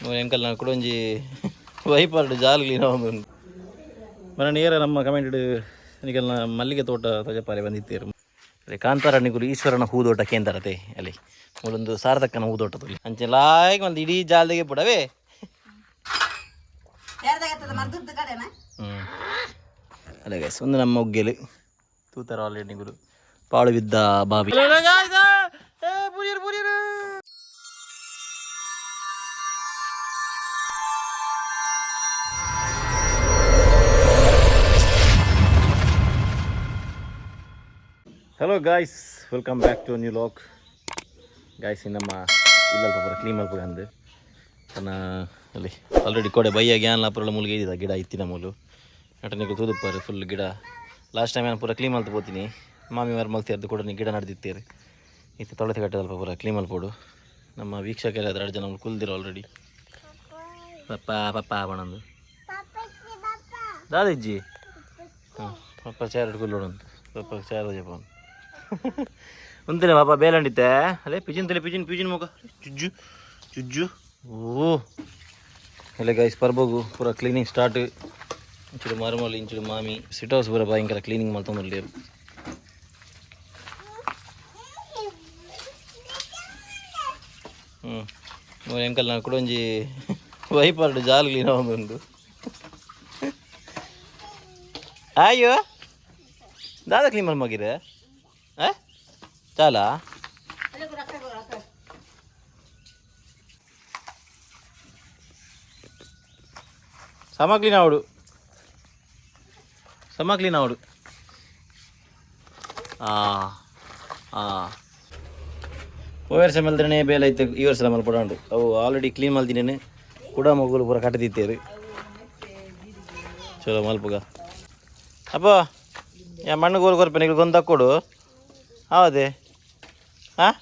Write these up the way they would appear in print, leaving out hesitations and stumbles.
ಎಂಕಲ್ನ ಕುಡೊಂಜಿ ವೈಪರ್ಡ್ ಜಾಲ್ ಕ್ಲೀನ್ ಆವೊಂದುಂಡು. ಮರ ನೇರ ನಮ್ಮ ಕಮೆಂಟ್ ನಿಕಲ್ನ ಮಲ್ಲಿಗೆ ತೋಟ ತೋಜಪಾರೆ ಬಂದಿತ್ತೇರು. ಅದೇ ಕಾಂತಾರ ನಿಕುಲು ಈಶ್ವರನ ಹೂದೋಟ ಕೇಂದ್ರತೆ ಅಲ್ಲಿ ಮೂಲೊಂದು ಸಾರ್ಥಕನ ಹೂದೋಟ ತುಲಿ ಅಂಚೆ ಲಾಯ್ಕ್ ಒಂದು ಇಡೀ ಜಾಲ್ದಿಗೆ ಪುಡವೇ. ಹ್ಞೂ ಅಲ್ಲ ಗೈಸ್, ಒಂದು ನಮ್ಮ ಒಗ್ಗೆಲು ತೂತಾರ ಆಲ್ರೆಡಿ ನಿಗುರು ಪಾಳು ಬಿದ್ದ ಬಾವಿ. Hello guys, welcome back to new vlog. Guys, ನಮ್ಮ ಇಲ್ಲಲ್ಪ ಪೂರ ಕ್ಲೀನ್ ಮಲ್ಪುಗ ಅಂದು ತನ್ನ ಅಲ್ಲಿ ಆಲ್ರೆಡಿ ಕೊಡೆ ಬಯ್ಯ ಗ್ಯಾನ್ಲ ಪೂರ ಮೂಲಿಗೆ ಇದ್ದಿದ್ದ ಗಿಡ ಇತ್ತಿನ ಮೂಲು ನಟನಿಗೆ ತೂದುಪ್ಪಾರು ಫುಲ್ ಗಿಡ. ಲಾಸ್ಟ್ ಟೈಮ್ ನಾನು ಪೂರ ಕ್ಲೀನ್ ಮಲ್ತು ಪೋತೀನಿ, ಮಾಮಿ ವಾರ ಮಲ್ತಿರ್ದು ಕೂಡ ಗಿಡ ನಡೆದಿತ್ತೇರು. ಇತ್ತು ತೊಳೆತೆ ಕಟ್ಟದಲ್ಪ ಪೂರ ಕ್ಲೀನ್ ಮಲ್ಪೋಡು. ನಮ್ಮ ವೀಕ್ಷಕರ ಎರಡು ಜನ ಕುಲ್ದಿರು ಆಲ್ರೆಡಿ. ಪಪ್ಪ ಪಪ್ಪ ಬಣಂದು ದಾದಿಜ್ಜಿ. ಹಾಂ, ಪಪ್ಪ ಚಾರ್ ಕುಲ್ಲೋಡಂತ, ಪಪ್ಪ ಚಾರ್ ಜಪ ಉಂತಿನ ಪಾಪ ಬೇಲಂಡಿತ್ತೆ. ಅಲ್ಲೇ ಪಿಜಿನ್ ತಲೆ ಪಿಜಿನ್ ಪಿಜಿನ್ ಮುಖ ಚುಜ್ಜು ಚುಜ್ಜು. ಓ ಎಲ್ಲ ಗೈಸ್, ಪರ್ಬೋಗು ಪೂರ ಕ್ಲೀನಿಂಗ್ ಸ್ಟಾರ್ಟ್. ಇಂಚುಡು ಮರುಮಲ್, ಇಂಚುಡು ಮಾಮಿ. ಸಿಟ್ ಹೌಸ್ ಪೂರ ಭಯಂಕರ ಕ್ಲೀನಿಂಗ್ ಮಲ್ತೊಂದುಲ್ಲೇರು. ಹ್ಞೂ ಎಂಕಲ್ನ ಕುಡೊಂಜಿ ವೈಪರ್ಡ್ ಜಾಲ್ ಕ್ಲೀನ್ ಆವೊಂದುಂಡು. ಅಯ್ಯೋ, ದಾದ ಕ್ಲೀನ್ ಮಲ್ಮಗಿರೆ? ಆ ಚಾಲ ಸಮ ಕ್ಲೀನ್ ಆವಡು, ಸಮ ಕ್ಲೀನ್ ಆವಡು. ಆ ಆ ವರ್ಷ ಮಲ್ದ್ರನೇ ಬೇಲೆ ಐತೆ, ಈ ವರ್ಷ ಮಲ್ಪಡಂಡು. ಅವು ಆಲ್ರೆಡಿ ಕ್ಲೀನ್ ಮಲ್ದಿನೇನೆ ಕೂಡ ಮಗುಲು ಪೂರ ಕಟ್ಟದಿತ್ತೇರು. ಚಲೋ ಮಲ್ಪುಗ. ಅಪ್ಪ, ಯಾ ಮಣ್ಣು ಗೋಲು ಕೊರ್ಪೆ ನಿಗ್ಲು ಗೊಂದು ಕೊಡು. ಹೌದೇ? ಹಾಂ.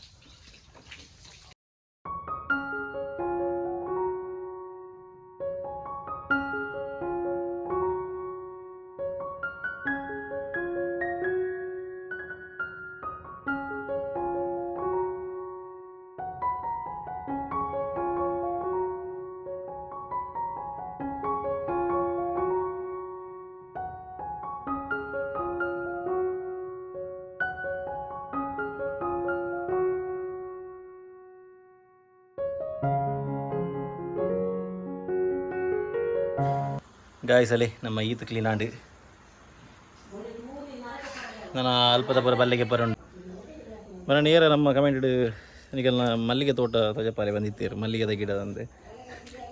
ಗಾಯ್ಸ್, ಅಲ್ಲಿ ನಮ್ಮ ಈತ್ ಕ್ಲೀನ್ ಆಂಡ್. ನನ್ನ ಅಲ್ಪದ ಪುರ ಬಲ್ಲಿಗೆ ಬರೋಣ. ಮರ ನೇರ ನಮ್ಮ ಕಮೆಂಟ್ ನಿಗಲ್ನ ಮಲ್ಲಿಗೆ ತೋಟ ತೋಜಪಾರೆ ಬಂದಿತ್ತೇರು. ಮಲ್ಲಿಗೆದ ಗಿಡ ಅಂದೆ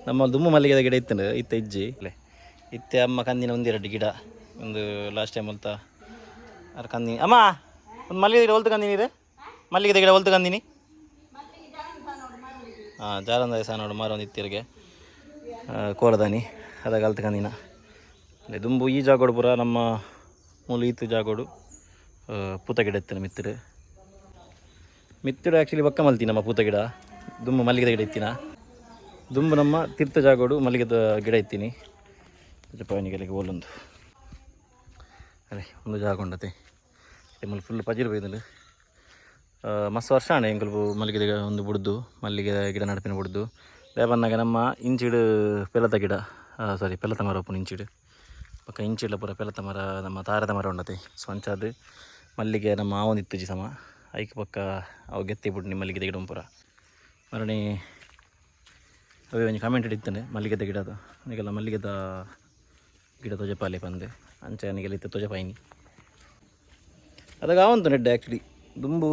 ನಮ್ಮ ದುಮ್ಮು ಮಲ್ಲಿಗೆದ ಗಿಡ ಇತ್ತು, ಇತ್ತ ಇಜ್ಜಿ ಅಲ್ಲೇ ಇತ್ತೆ. ಅಮ್ಮ ಕಂದಿನ ಒಂದೆರಡು ಗಿಡ ಒಂದು ಲಾಸ್ಟ್ ಟೈಮ್ ಅಂತ ಅರ್ ಕಂದಿನಿ. ಅಮ್ಮ, ಒಂದು ಮಲ್ಲಿಗೆ ಗಿಡ ಹೊಲ್ತು ಕಂದಿನಿ ಇದೆ. ಮಲ್ಲಿಗೆದ ಗಿಡ ಹೊಲ್ತು ಕಂದಿನಿ. ಹಾಂ, ಜಾರಂದ ಸಹ ನೋಡು ಮರ ಒಂದು ಇತ್ತಿರಿಗೆ ಕೋಲದಾನಿ ಅದಾಗ ಅಲ್ತು ಕಂದಿನ. ಅಲ್ಲೇ ದುಂಬು ಈ ಜಾಗೋಡು ಪೂರ ನಮ್ಮ ಮೂಲು ಈತು ಜಾಗೋಡು ಪೂತ ಗಿಡ ಇತ್ತು. ಮಿತ್ತಿಡು ಮಿತ್ತಿಡು ಆ್ಯಕ್ಚುಲಿ ಬಕ್ಕ ಮಲ್ತಿ ನಮ್ಮ ಪೂತ ಗಿಡ. ದುಂಬು ಮಲ್ಲಿಗೆದ ಗಿಡ ಇತ್ತಿನ. ದುಂಬು ನಮ್ಮ ತೀರ್ಥ ಜಾಗೋಡು ಮಲ್ಲಿಗೆದ ಗಿಡ ಇತ್ತೀನಿ. ಜಪಾನಿಗಳಿಗೆ ಓಲೊಂದು ಅದೇ ಒಂದು ಜಾಗ ಉಂಡತೆ. ಮುಲ್ ಫುಲ್ ಪಜಿರು ಬೈದಂಡು. ಮಸ್ತ್ ವರ್ಷ ಆಂಡ ಎಂಕುಲು ಮಲ್ಲಿಗೆದ ಗಿಡ ಒಂದು ಬುಡ್ದು, ಮಲ್ಲಿಗೆ ಗಿಡ ನಡಪಿನ ಬುಡ್ದು. ದೇವನ್ನಾಗ ನಮ್ಮ ಇಂಚಿಡು ಪೆಲತ ಗಿಡ, ಸಾರಿ, ಪೆಲತ ಮರ ಉಪ್ಪುನು ಇಂಚಿಡು. ಬೊಕ್ಕ ಇಂಚಿಡ್ಲ ಪೂರ ಪೆಲತ ಮರ, ನಮ್ಮ ತಾರದ ಮರ ಉಂಡತೆ. ಸೊ ಅಂಚಾದ್ ಮಲ್ಲಿಗೆ ನಮ್ಮ ಆವೊಂದಿತ್ತುಜಿ ಸಮ. ಐಕ್ ಬೊಕ್ಕ ಅವು ಗೆತ್ತಿ ಬುಡ್ನಿ ಮಲ್ಲಿಗೆದ ಗಿಡ ಪೂರ. ಮರಣಿ ಅವೇ ಒಂಜಿ ಕಮೆಂಟ್ ಇತ್ತಂಡೆ ಮಲ್ಲಿಗೆದ ಗಿಡದ, ನಿಗೆಲ್ಲ ಮಲ್ಲಿಗೆದ ಗಿಡ ತೋಜಪಾಲೆ ಪಂದ್. ಅಂಚ ನಿಗೆಲ್ಲ ಇತ್ತೆ ತೋಜಪಾಯಿನಿ. ಅದಾಗ ಆವಂತು ನೆಡ್ಡೆ ಆ್ಯಕ್ಚುಲಿ ದುಂಬು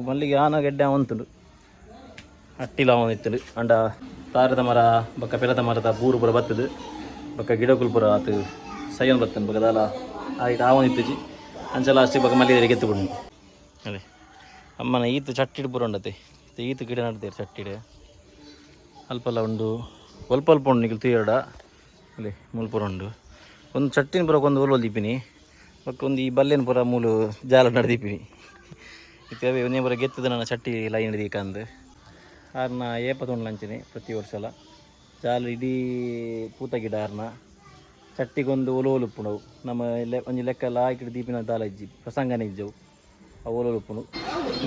ಮಲ್ಲಿಗೆ ಆನ ಗೆಡ್ಡೆ ಆವಂತುಂಡು, ಅಟ್ಟಿಲ ಆವೊಂದಿತ್ತುಂಡು. ಅಂಡ ತಾರದ ಮರ ಬೊಕ್ಕ ಪೆಲತ ಮರದ ಬೂರು ಪೂರ ಬತ್ತದು. ಬೊಕ್ಕ ಗಿಡಕುಲು ಪೂರ ಆತು ಸೈಯನ್ ಬತ್ತನ್. ಬೊಕ್ಕ ದಾಲ ಆಯ್ತು ಆವೊಂದಿತ್ತುಜಿ. ಅಂಚ ಲಾಸ್ಟ್ ಬೊಕ್ಕ ಮಲ್ಲಿಗೆ ಗೆತ್ತು ಬಿಡ್ನಿ. ಅದೇ ಅಮ್ಮನ ಈತ್ ಚಟ್ಟಿಡ್ ಪೂರ ಉಂಡತೆ. ಈತ್ ಗಿಡ ನಡ್ತೇರು ಚಟ್ಟಿಡ್. ಅಲ್ಪಲ್ಲ ಉಂಡು, ಅಲ್ಪ ಅಲ್ಪ ಉಂಡು. ನಿಕುಲು ತೂಯಡ, ಅಲ್ಲಿ ಮೂಲು ಪೂರ ಉಂಡು. ಒಂದು ಚಟ್ಟಿನ ಪೂರ ಒಂದು ಒಲ್ವಲ್ ದೀಪಿನಿ. ಬೊಕ್ಕ ಒಂದು ಈ ಬಲ್ಲೆನ ಪೂರ ಮೂಲು ಜಾಲ ನಡ್ದೀಪಿನಿ. ಇತ್ತೆ ಅವೇ ಒಂದೇ ಪೂರ ಗೆತ್ತದ ನನ್ನ ಚಟ್ಟಿ ಲೈನ್ ದೀಕಂದು. ಆರ್ನ ಏಪ ತೊಂಡ್ಲಂಚಿನಿ ಪ್ರತಿ ವರ್ಷಲ ಜಾಲ ಇಡೀ ಪೂತ ಗಿಡ. ಆರ್ನ ಚಟ್ಟಿಗೊಂದು ಒಲು ಒಲು ಉಪ್ಪುಂಡವು. ನಮ್ಮ ಒಂಜಿ ಲೆಕ್ಕ ಲಾಯ್ಕಿಡ್ ದೀಪಿನ ದಾಲ ಇಜ್ಜಿ, ಪ್ರಸಂಗನೇ ಇಜ್ಜವು. ಅವು ಒಲು ಉಪ್ಪುಂಡು.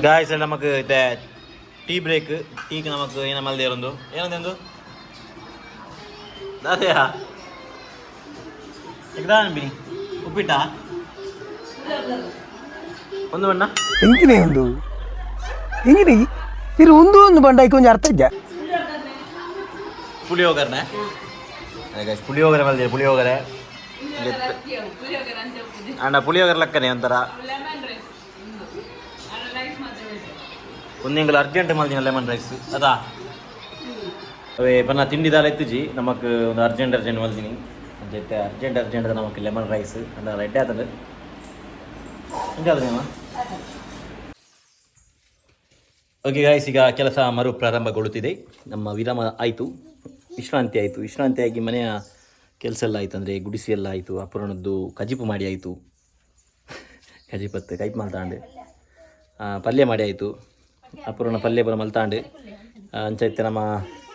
ಗಾಯ್ಸ್, ನಮಕ್ ಇತ್ತೆ ಟೀ ಬ್ರೇಕ್. ಟೀಕ್ ನಮಕ್ ಏನ ಮಲ್ದೇರೊಂದು ಏನಂದೆಂದು ದಾದೆಯಾ ಎಗ್ದಾನ್ ಬಿನಿ ಉಪ್ಪಿಟ್ಟ ಒಂದು ಬಣ್ಣ. ಎಂಚಿನ ಉಂದು ಎಂಚಿನ ಇರು ಒಂದು ಒಂದು ಬಂಡ ಕೊಂಚ ಅರ್ಥ ಇದ್ಯಾ? ಪುಳಿಯೋಗರ್ನೆ. ಪುಳಿಯೋಗರೆ ಮಲ್ದಿರ ಪುಳಿಯೋಗರೆ ಅಂಡ ಪುಳಿಯೋಗರೆ ಲಕ್ಕನೆ ಒಂಥರ. ಒಂದು ಎಂಗಲ್ ಅರ್ಜೆಂಟ್ ಮಲ್ದಿನ ಲೆಮನ್ ರೈಸ್ ಅದಾ. ಅವೇ ಪನ್ನ ತಿಂಡಿ ದಾಲ ಎತ್ತುಜಿ ನಮಕ್. ಒಂದು ಅರ್ಜೆಂಟ್ ಅರ್ಜೆಂಟ್ ಮಲ್ದಿನಿ ಅಂಚೈತೆ. ಅರ್ಜೆಂಟ್ ಅರ್ಜೆಂಟ್ ನಮಕ್ ಲೆಮನ್ ರೈಸ್ ಅಂಡ ರೆಡ್ ಆತಂಡು. ಎಂಚಾದ? ಓಕೆ ಗಾಯ್ಸ್, ಈಗ ಕೆಲಸ ಮರು ಪ್ರಾರಂಭಗೊಳ್ಳುತ್ತಿದೆ. ನಮ್ಮ ವಿರಾಮ ಆಯಿತು, ವಿಶ್ರಾಂತಿ ಆಯಿತು. ವಿಶ್ರಾಂತಿಯಾಗಿ ಮನೆಯ ಕೆಲಸ ಎಲ್ಲ ಆಯಿತು, ಅಂದರೆ ಗುಡಿಸಿ ಎಲ್ಲ ಆಯಿತು. ಅಪೂರ್ಣದ್ದು ಕಜಿಪು ಮಾಡಿ ಆಯಿತು. ಕಜಿಪತ್ತು ಕೈಪ್ ಮಲ್ತಾಂಡು, ಪಲ್ಯ ಮಾಡಿ ಆಯಿತು. ಅಪೂರ್ಣ ಪಲ್ಯ ಪೂರ ಮಲ್ತಾಂಡು. ಅಂಚೈತೆ ನಮ್ಮ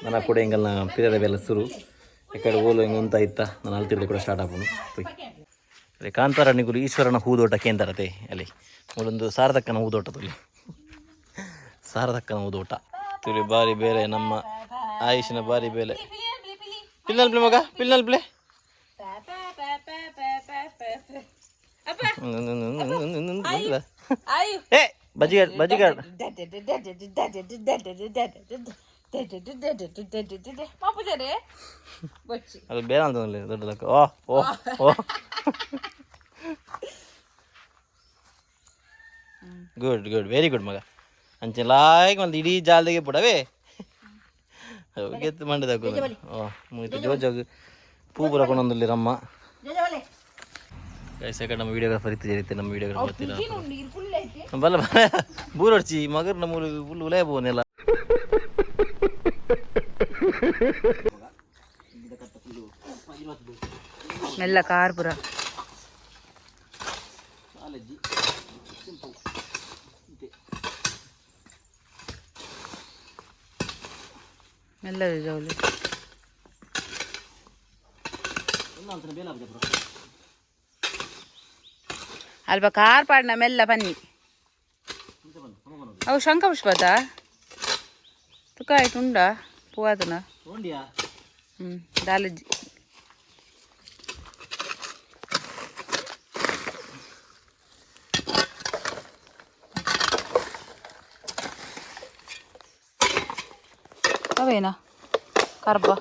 ನನ್ನ ಕೂಡ ಎಂಗಲ್ನ ಪಿರದ ಬೆಲ್ಲ ಸುರು ಈ ಓಲು ಹಿಂಗೆ ಉಂತ ಇತ್ತ. ನಾನು ಅಲ್ತಿರ್ಲಿ ಕೂಡ ಸ್ಟಾರ್ಟ್ ಆಪುನು ಪೊಯ್. ಅದೇ ಕಾಂತಾರ ನಿಗುಲು ಈಶ್ವರನ ಹೂದೋಟ ಕೇಂದ್ರತೆ ಅಲ್ಲಿ ಮೂಲೊಂದು ಸಾರದಕ್ಕನ ಹೂದೋಟ ತುಲಿ, ಸಾರದಕ್ಕನ ಹೂದೋಟ ತುಲಿ. ಬಾರಿ ಬೇಲೆ ನಮ್ಮ ಆಯುಷಿನ, ಬಾರಿ ಬೇಲೆ. ಪಿಲ್ನಲ್ ಪ್ಲೇ ಮಗ, ಪಿಲ್ನಲ್ ಪ್ಲೇ. ಏ ಬಜಿಗಾಡ್ ಬಜಿಗಾಡ್. ಅದು ಬೇರೆ ಅಂತ ದೊಡ್ಡ ಲೆಕ್ಕ. ಓ ಓ ಓ, ಗುಡ್ ಗುಡ್, ವೆರಿ ಗುಡ್ ಮಗ. ಅಂಚೆ ಲಾಯ್ಕ್ ಒಂದು ಇಡೀ ಜಾಲ್ದಿಗೆ ಪುಡವೇ ಗೆತ್ತು ಮಂಡದ. ಓ ಮುಗಿತು. ಜೋ ಜೋಗ್ ಪೂ ಪೂರ ಕೊಂಡೊಂದುಲ್ಲಿ ರಮ್ಮ. ಗೈಸ್, ಯಾಕಂದ್ರೆ ನಮ್ಮ ವಿಡಿಯೋಗ್ರಾಫರ್ ಇತ್ತು, ನಮ್ಮ ವಿಡಿಯೋಗ್ರಾಫರ್ ಬರ್ತೀರಾ? ಬಲ್ಲ ಬಲ್ಲ ಬೂರೊಡ್ಚಿ ಮಗರ್ ನಮ್ಮ ಫುಲ್ ಉಲಯ ಪೋನೆಲ್ಲ. ಮೆಲ್ಲ ಕಾರ್ ಪುರ. ಮೆಲ್ಲ ಜೌಲಿ. ಅಲ್ಪ ಕಾರ್ ಪಾಡ್ನ ಮೆಲ್ಲ ಬನ್ನಿ. ಅವು ಶಂಖ ಪುಷ್ಪದ ತುಕ ಆಯ್ತು ಉಂಡ ಪೂವಾತನ. ಹ್ಞೂ, ದಾಲಜ್ಜಿ. ಅವೇನಾ ಕರ್ಬ?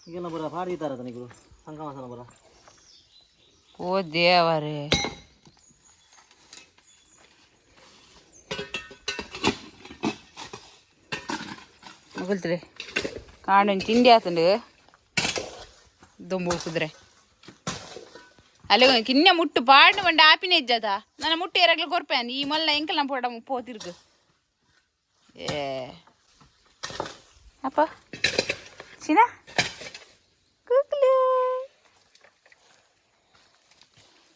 ಈಗೆಲ್ಲ ಬರ ಪಾಡಿತಾರ ನೀವು ಸಂಕಮಾಸನ ಬರ. ಓ ದೇವರೇ! ಮುಗಲ್ತ್ರಿ ಕಾಣು. ತಿಂಡಿ ಆತಂಡು ದೊಂಬು ಕುದ್ರೆ ಅಲ್ಲಿ ಕಿನ್ನೆ ಮುಟ್ಟು ಪಾಡ್ನು ಬಂಡ ಆಪಿನ ಇಜ್ಜದ. ನನ್ನ ಮುಟ್ಟು ಎರಗ್ಲು ಕೊರ್ಪೇನ್ ಈ ಮೊಲ್ಲ ಎಂಕಲ್ ನಮ್ಮ ಪೋಟ ಪೋತಿರ್ಗು. ಏ ಅಪ್ಪ ಚಿನ್ನ ಕೂಕ್ಲು.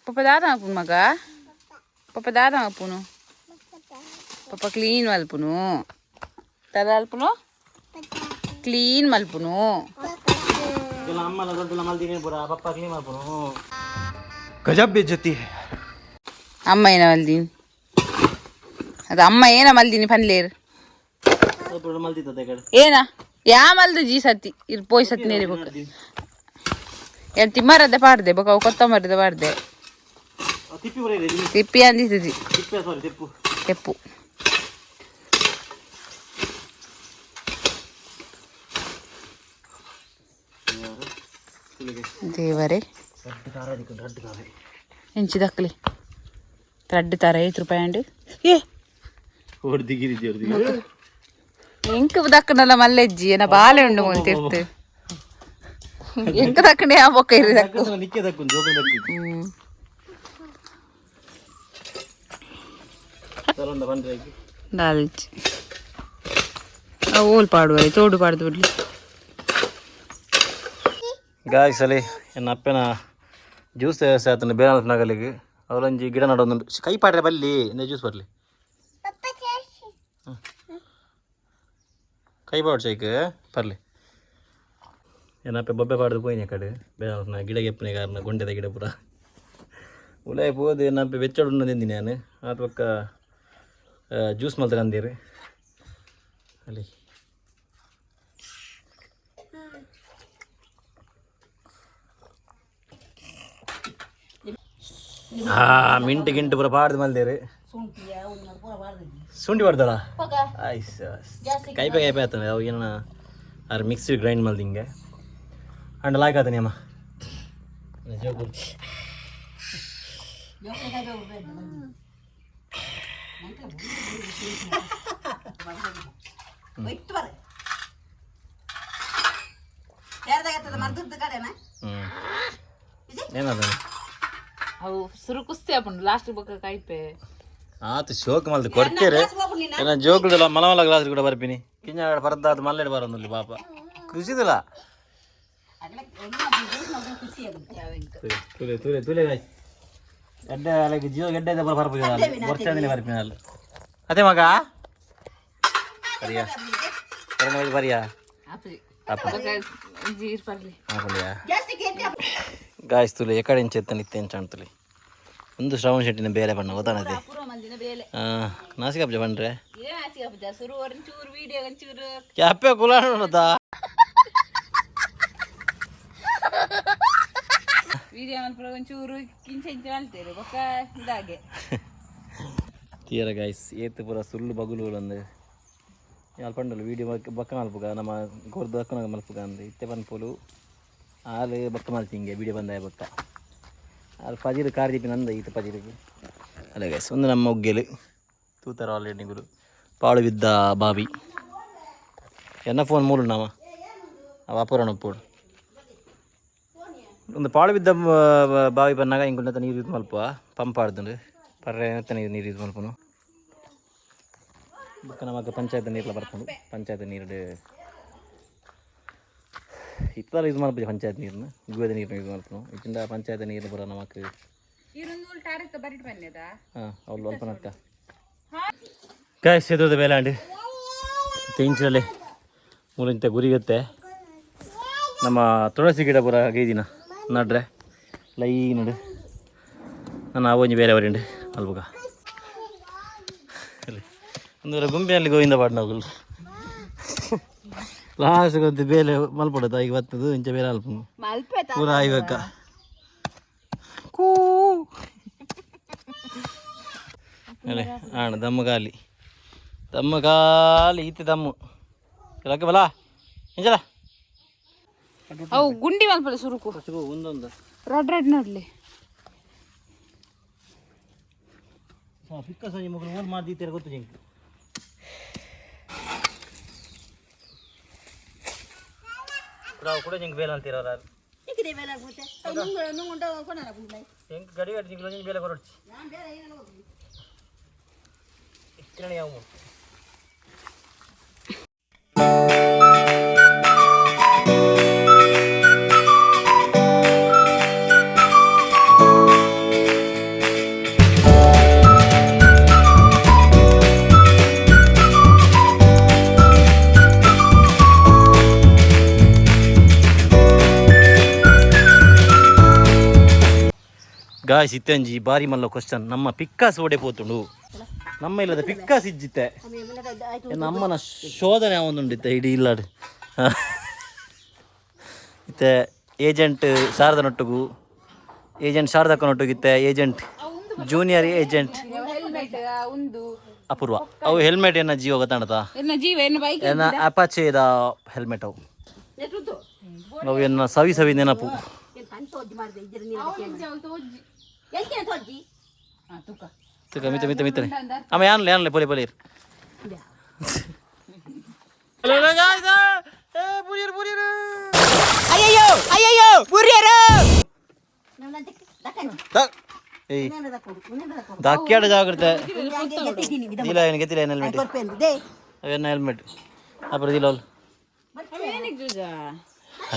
ಪಪ್ಪ ದಾದ ಮಲ್ಪುನು ಮಗ? ಪಪ್ಪ ದಾದ ಮಲ್ಪುನು? ಪಪ್ಪ ಕ್ಲೀನ್ ಮಲ್ಪುನು, ತದ ಅಲ್ಪುನು, ಕ್ಲೀನ್ ಮಲ್ಪುನು. ಇದೆಲ್ಲ ಅಮ್ಮನ ದೊಡ್ಡ ಮಲ್ದಿನಿ ಪೂರ ಪಪ್ಪ ಕ್ಲೀನ್ ಮಾಡ್ಪುನು. ಗಜಬ್ ಬೇಜತಿ. ಅಮ್ಮ ಏನ ಮಲ್ದೀನಿ? ಅದು ಅಮ್ಮ ಏನ ಮಲ್ದೀನಿ ಪನ್ಲೇರ್? ಸ್ವಲ್ಪ ಮಲ್ದಿತ್ತದ ಕಡೆ. ಏನ ಯಾ ಮಲ್ದು ಜೀ ಸತಿ ಇರ್ ಪೋಯ್ ಸತಿ ನೇರಿ ಬೊಕ್ಕ. ಏನ್ ತಿಮ್ಮರದ್ದೆ ಪಾಡ್ದೆ ಬೊಕ್ಕ ಅವು ಕೊತ್ತಂಬರಿದ ಪಾಡ್ದೆ. ತಿಪ್ಪಿ ಬರ ಇದೆ. ತಿಪ್ಪಿ ಅಂದಿದ್ದು. ತಿಪ್ಪೆ, ಸಾರಿ, ತಿಪ್ಪು. ತೆಪ್ಪು. ದೇವರೇ! ರಡ್ಡು ತಾರೆ. ಎಂಚಿ ದಕ್ಕಲಿ ರಡ್ಡು ತರ ಐದು ರೂಪಾಯಿ ಅಂಡ್ ಏ. ಹೊಡ್ದಿಗಿರಿದ್ದಿ ಹೊಡ್ದಿಗಿರಿ. ಎಂಕ್ ದಕ್ಕನಲ್ಲ ಮಲ್ಲೆಜ್ಜಿ ಏನ ಬಾಲೆ ಉಂಡು ಮುಂತಿರ್ತು. ಎಂಕ್ ದಕ್ಕಣೆ ಆ ಬೊಕ್ಕ ಇರಿ ದಕ್ಕು. ನಿಕ್ಕೆ ದಕ್ಕು ಜೋಗ ದಕ್ಕು. ತರಂಡ ಬಂದ್ರೆ. ದಾಲ್ಚಿ ಓಲ್ ಪಾಡುವ ತೋಡು ಪಾಡ್ದು ಬಿಡ್ಲಿ. ಗಾಯ್ಸ್, ಅಲ್ಲಿ ಎನ್ನ ಅಪ್ಪನ ಜ್ಯೂಸ್ ತಯಾರಿಸಿ ಬೇರೆ ನಗಲಿಗೆ ಅವಲಂಜಿ ಗಿಡ ನಡೊಂದು ಕೈ ಪಾಡ್ರೆ ಬಲ್ಲಿ ಇಂದ ಜ್ಯೂಸ್ ಬರಲಿ. ಕೈ ಪಾಡ್ಸೈಕ್ ಪರ್ಲಿ. ಏನಪ್ಪ ಬೊಬ್ಬೆ ಪಾಡ್ದು ಪೋಯಿನ ಕಡೆ ಬೇರೆ ಗಿಡ ಗೆಪ್ಪನೆ ಕಾರಣ ಗೊಂಡೆದ ಗಿಡ ಪೂರ ಉಲಾಯ ಪೋದು. ಏನಪ್ಪ ಬೆಚ್ಚಡು ತಿಂದಿನಿ ನಾನು. ಆತ ಪಕ್ಕ ಜ್ಯೂಸ್ ಮಲ್ತ ಕಂದೀರು ಅಲ್ಲಿ. ಹಾ ಮಿಂಟು ಗಿಂಟು ಪೂರ ಪಾಡ್ದು ಮಲ್ದೇರು. ಶುಂಠಿ ಪಾಡ್ದಾರ? ಐಸ್ ಕೈಪೆ ಕೈಪೆ ಆತನ. ಅವು ಏನ ಆರ್ ಮಿಕ್ಸಿ ಗ್ರೈಂಡ್ ಮಲ್ದಿ ಹಿಂಗೆ ಅಂಡ ಲಾಯ್ಕ್ ಆತನಿ ಅಮ್ಮ. ಜೋಕು. ಹ್ಞೂ, ಏನದ? ಅವು ಸುರು ಕುಸ್ತಿ ಆಪುಂಡು ಲಾಸ್ಟ್ ಬೊಕ್ಕ ಕೈಪೆ. ಆತು, ಶೋಕ್ ಮಲ್ದು ಕೊಡ್ತೇರೆ. ಏನ ಜೋಕುಲ್ದಲ್ಲ ಮಲ ಮಲ ಗ್ಲಾಸ್ ಕೂಡ ಬರ್ಪಿನಿ. ಕಿಂಜ ಪರದ್ದಾದ ಮಲ್ಲೆಡ್ ಬರೋದಿಲ್ಲ ಪಾಪ, ಖುಷಿದಿಲ್ಲ. ತುಲೆ ತುಲೆ ತುಲೆ ಗಾಯ್ಸ್, ಎಡ್ಡೆ ಅಲೆಗೆ ಜೀವ ಗೆಡ್ಡೆ ಇದೆ. ಬರ ಬರ್ಪು ವರ್ಷ ಬರ್ಪಿನ ಅಲ್ಲಿ. ಅದೇ ಮಗ ಬರಿಯಾ ಕರೋನ ಬರಿಯಾ. ಆಪುಜಿ. ಅಪ್ಪ. ಬೊಕ್ಕ ಜೀರ್ ಪರ್ಲಿ. ಆಪುಂಡಿಯಾ? ಗಾಯ್ಸ್, ತುಲೆ ಎಕಡೆ ಇಂಚ ನಿತ್ಯ ಇಂಚ ತುಲೆ. ಒಂದು ಶ್ರವಣ ಶೆಟ್ಟಿನ ಬೇರೆ ಬಣ್ಣ ಗೊತ್ತಾನದೆ. ಪೂರ ಮಲ್ದಿನ ಬೇಲೆ. ನಾಸಿಕ ಹಬ್ಬ ಬಂಡ್ರೆ. ಇದೇ ನಾಚಿಕೆ ಆಪುಜ ಸುರು ಒಂಚೂರು ವೀಡಿಯೋ ಒಂಚೂರು. ಕ್ಯಾಪೆ ಕುಲಾಡ. ವೀಡಿಯೋ ಮಲ್ಪುರ ಒಂಚೂರು ಕಿಂಚ ಇಂಚ ಮಲ್ತೇರು, ಬೊಕ್ಕ ಇದಾಗೆ. ತೀರ ಗಾಯ್ಸ್, ಏತ್ ಪೂರ ಸುಳ್ಳು ಬಗುಲು ಒಂದು ಯಾಲ್ ಪಂಡಲು ವೀಡಿಯೋ ಬಕ್ಕ ಮಲ್ಪುಗ, ನಮ್ಮ ಗೊರ್ದು ಬಕ್ಕನಾಗ ಮಲ್ಪುಗ ಅಂದು ಇತ್ತೆ ಪನ್ಪೋಲು. ಆಲು ಬಕ್ಕ ಮಲ್ತಿಂಗೆ ವೀಡಿಯೋ ಬಂದಾಯ ಬಕ್ಕ. ಆಲು ಪಜಿರು ಕಾರ್ ದೀಪಿ ನಂದ ಈತ ಪಜಿರಿಗೆ ಅಲ್ಲ ಗೈಸ್. ಒಂದು ನಮ್ಮ ಉಗ್ಗೆಲು ತೂತಾರ ಆಲ್ರೆಡಿ ಗುರು ಪಾಳು ಬಿದ್ದ ಬಾವಿ. ಎನ್ನ ಫೋನ್ ಮೂಲು ನಾಮ ಅವ ಅಪೂರಣ ಪೋಡು. ಒಂದು ಪಾಳು ಬಿದ್ದ ಬಾವಿ ಬಂದಾಗ ಇಂಗುಂಡ ನೀರು ಯೂಸ್ ಮಲ್ಪ ಪಂಪ್ ಆಡ್ದುಂಡು ಪರ್ರೆ ನೀರು ಯೂಸ್ ಮಲ್ಪನು. ಬೊಕ್ಕ ನಮಕ್ ಪಂಚಾಯತ್ ನೀರ್ಲ ಬರ್ಪುಂಡು. ಪಂಚಾಯತ್ ನೀರು ಇತ್ತಲ ಯೂಸ್ ಮಲ್ಪುಜಿ. ಪಂಚಾಯತ್ ನೀರ್ನ ಗುವೆದ ನೀರ್ನ ಯೂಸ್ ಮಲ್ಪುನು. ಇತ್ತಿಂಡ ಪಂಚಾಯತ್ ನೀರು ಪೂರ ನಮಕ್. ಈರೊಂದು ಟಾರಿಸ್ತ ಬರಿಟ್ ಬನ್ನಿದ. ಹಾಂ, ಅವ್ಳು ಅಲ್ಪ ನಕ್ಕ ಗಾಯ್ಸ್. ಎದುರದ ಬೇಲಾಂಡ್ ಇಂಚಿನಲ್ಲಿ ಮೂಲಿಂತ ಗುರಿಗತ್ತೆ. ನಮ್ಮ ತುಳಸಿ ಗಿಡ ಪೂರ ಗೈದಿನ ನಡ್ರೆ ಲೈ ನಡು. ನನ್ನ ಅವೊಂಜಿ ಬೇರೆ ಅವರಿಂಡು ಅಲ್ಬುಗ ಅಲ್ಲಿ ಒಂದು ಗುಂಪಿನಲ್ಲಿ ಗೋವಿಂದ ಪಾಡ್ನಗುಲು. ಲಾಸ್ಟ್ ಗೊತ್ತು ಬೇಲೆ ಮಲ್ಪಡತ್ತ. ಈಗ ಬರ್ತದೆ ಇಂಚ ಬೇಲೆ ಅಲ್ಪ. ಮಲ್ಪೆ. ಪೂರ ಆಯ್ಬೇಕ ಕೂ ಅಲ್ಲೇ ಆಣ. ದಮ್ಮು ಖಾಲಿ, ದಮ್ಮು ಖಾಲಿ ಈತೆ ದಮ್ಮು ರಕ್ಕ ಬಲ ಇಂಚಲ. ಅವು ಗುಂಡಿ ಮಲ್ಪಲೆ ಸುರುಕು. ಒಂದೊಂದು. ರಡ್ ರಡ್ ನೋಡ್ಲಿ. ಪಿಕ್ಕ ಸಂಜೆ ಮಗಳು ಓನ್ ಮಾಡ್ದಿತ್ತಾರೆ ಗೊತ್ತು ಜಿಂಕ್ ಕೂಡ ಜಿಂಕ್ ಬೇಲೆ ಅಂತೀರ. ಎಂಕ್ ಗಡಿ ಗಡಿ ಜಿಂಕ್ ಲೊಂಜಿನ ಬೇಲೆ ಕೊರೊಡ್ಚಿ ಇತ್ತಿನ ಯಾವ. ಗಾಯ್ಸ್, ಇತ್ತಂಜಿ ಬಾರಿ ಮಲ್ಲ ಕ್ವಶನ್. ನಮ್ಮ ಪಿಕ್ಕಾಸ್ ಓಡೆ ಪೋತುಂಡು? ನಮ್ಮ ಇಲ್ಲದ ಪಿಕ್ಕಾಸ್ ಇಜ್ಜಿತ್ತೆ. ಅಮ್ಮನ ಶೋಧನೆ ಒಂದುಂಡಿತ್ತೆ ಇಡೀ ಇಲ್ಲಾಡು. ಇತ್ತೆ ಏಜೆಂಟ್ ಶಾರದನೊಟ್ಟುಗು, ಏಜೆಂಟ್ ಶಾರದಕ್ಕನೊಟ್ಟುಗಿತ್ತೆ, ಏಜೆಂಟ್ ಜೂನಿಯರ್ ಏಜೆಂಟ್. ಹೆಲ್ಮೆಟ್ ಒಂದು. ಅಪೂರ್ವ ಅವು ಹೆಲ್ಮೆಟ್ ಏನ ಜೀವ ಗೊತ್ತಾಣತಾ? ಎನ್ನ ಜೀವ ಎನ್ನ ಬೈಕ್. ಏನ ಅಪಾಚೆದ ಹೆಲ್ಮೆಟ್ ಅವು. ಅವು ಎನ್ನ ಸವಿ ಸವಿ ನೆನಪು. ತುಕ. ತುಕ ಮಿತ ಮಿತ ಮಿತನೆ ಅಮ್ಮ ಯಾನ್ಲೆ ಯಾನ್ಲೆ ಪೊಲಿ ಪೊಲಿ. ಅಯ್ಯಯ್ಯೋ ಅಯ್ಯಯ್ಯೋ ಬುರ್ಯರು. ಏಯ್, ದಕ್ಕ್ಯಾಡ ಜಾಗ್ರತೆ. ಇಲ್ಲ ಏನು ಗೆತ್ತಿಲ್ಲ. ಏನು ಹೆಲ್ಮೆಟ್ ಅವೇನ ಹೆಲ್ಮೆಟ್ ಅப்புறம் ದಿಲ್ಲ.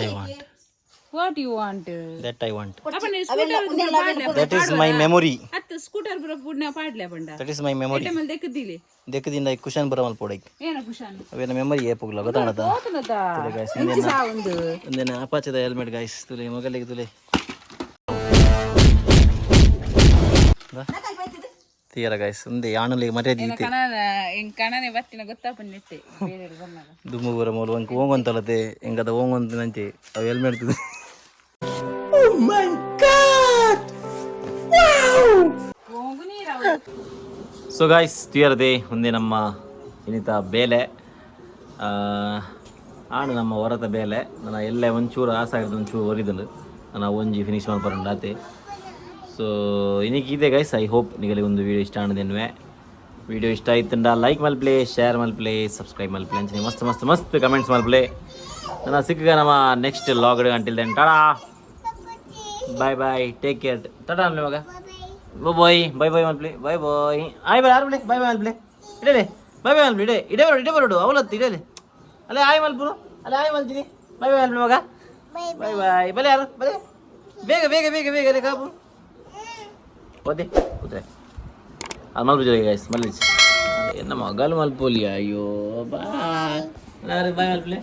I want. What you want? That I want. That is my memory. ಹತ್ತು ಸ್ಕೂಟರ್ ಬರೋ ಪುಣ್ಯ ಪಾಡ್ಲೆ ಪಂಡ. That is my memory. ಮೇಲೆ ದೆಕ್ಕದಿಲಿ. ದೆಕ್ಕದಿಂದ ಕುಶನ್ ಬರ ಮಲ್ಪೋಡೈಕ್. ಏನ ಕುಶಾನ್? ಅವೇನ ಮೆಮೊರಿ ಏಪುಗ್ಲ ಗೊತ್ತಾಣದ. ಹೋತನದ. ಗೈಸ್, ಒಂದು ಒಂದೇನ ಅಪಾಚದ ಹೆಲ್ಮೆಟ್ ಗೈಸ್. ತುಲೆ ಮೊಗಲಿಗೆ ತುಲೆ ತೀರ ಗೈಸ್. ಒಂದೇ ಆಣಲಿಗೆ ಮರ್ಯಾದೆ ಇತ್ತೆ. ಕಣನ ಎಂಗ್ ಕಣನೆ ಬತ್ತಿನ ಗೊತ್ತಾಪುಂಡು ನೆಟ್ಟೆ ಬೇರೆ ಬನ್ನಗ. ದುಮ್ಮು ಬರ ಮೂಲ ಒಂಕ್ ಓಂಗೊಂತಲತೆ ಎಂಗದ ಓಂಗೊಂತ ನಂಚೆ ಅವು helmet. Oh my God! Wow! ಸೊ ಗಾಯ್ಸ್, ತುಯರ್ದೆ ಒಂದೇ ನಮ್ಮ ಇನ್ನಿತ ಬೇಲೆ ಆಣು ನಮ್ಮ ಹೊರತ ಬೇಲೆ. ನನ್ನ ಎಲ್ಲೆ ಒಂಚೂರು ಆಸಾಗಿರೋದು ಒಂಚೂರು ಒರಿದಳು. ನಾನು ಒಂಜಿ ಫಿನಿಶ್ ಮಲ್ಪರಂಡು ಆತೆ. ಸೊ ಇನ್ನಿಗೆ ಇದೆ ಗೈಸ್. I hope ನಿಗಲಿ ಒಂದು ವೀಡಿಯೋ ಇಷ್ಟ ಆಣದೇನ್ವೆ. ವೀಡಿಯೋ ಇಷ್ಟ ಆಯ್ತಂಡ ಲೈಕ್ ಮಲ್ಪ್ಲೆ, ಶೇರ್ ಮಲ್ಪ್ಲೆ, ಸಬ್ಸ್ಕ್ರೈಬ್ ಮಲ್ಪ್ಲೆ, ಅಂಚನೆ ಮಸ್ತ್ ಮಸ್ತ್ ಮಸ್ತ್ ಕಮೆಂಟ್ಸ್ ಮಲ್ಪ್ಲೆ. ನನ್ನ ಸಿಕ್ಕ ನಮ್ಮ next vlog. Until then, tata, bye bye, take care. Tata ಅನ್ಲಿ ಮಗ. ಬಾಯ್ ಬಾಯ್ ಬಾಯ್ ಮಲ್ಪ್ಲೆ. Bye bye. ಆಯ್ ಬಾಯ್ ಆರ್ಬ್ಲೆ. ಬಾಯ್ ಬಾಯ್ ಮಲ್ಪ್ಲೆ. ಇಡಲೆ ಬಾಯ್ ಬಾಯ್ ಮಲ್ಪ್ಲೆ. ಇಡೆ ಇಡೆ ಬರೋಡು, ಇಡೆ ಬರೋಡು ಅವಲತ್ತು ಇಡಲೆ. ಅಲ್ಲೇ ಆಯ್ ಮಲ್ಪುರು, ಅಲ್ಲೇ ಆಯ್ ಮಲ್ತೀನಿ. ಬಾಯ್ ಬಾಯ್ ಮಲ್ಪ್ಲೆ ಮಗ. Bye bye. ಬಲೆ ಯಾರು ಬಲೆ. ಬೇಗ ಬೇಗ ಬೇಗ ಬೇಗ. ಅಲ್ಲೇ ಕಾಪು ಓದೆ ಕೂತ್ರೆ ಅದು ಮಲ್ಪು ಗೈಸ್. ಮಲ್ಲಿ ಎನ್ನ ಮಗಲು ಮಲ್ಪೋಲಿ. ಅಯ್ಯೋ, ಬಾಯ್ ಬಾಯ್ ಮಲ್ಪ್ಲೆ.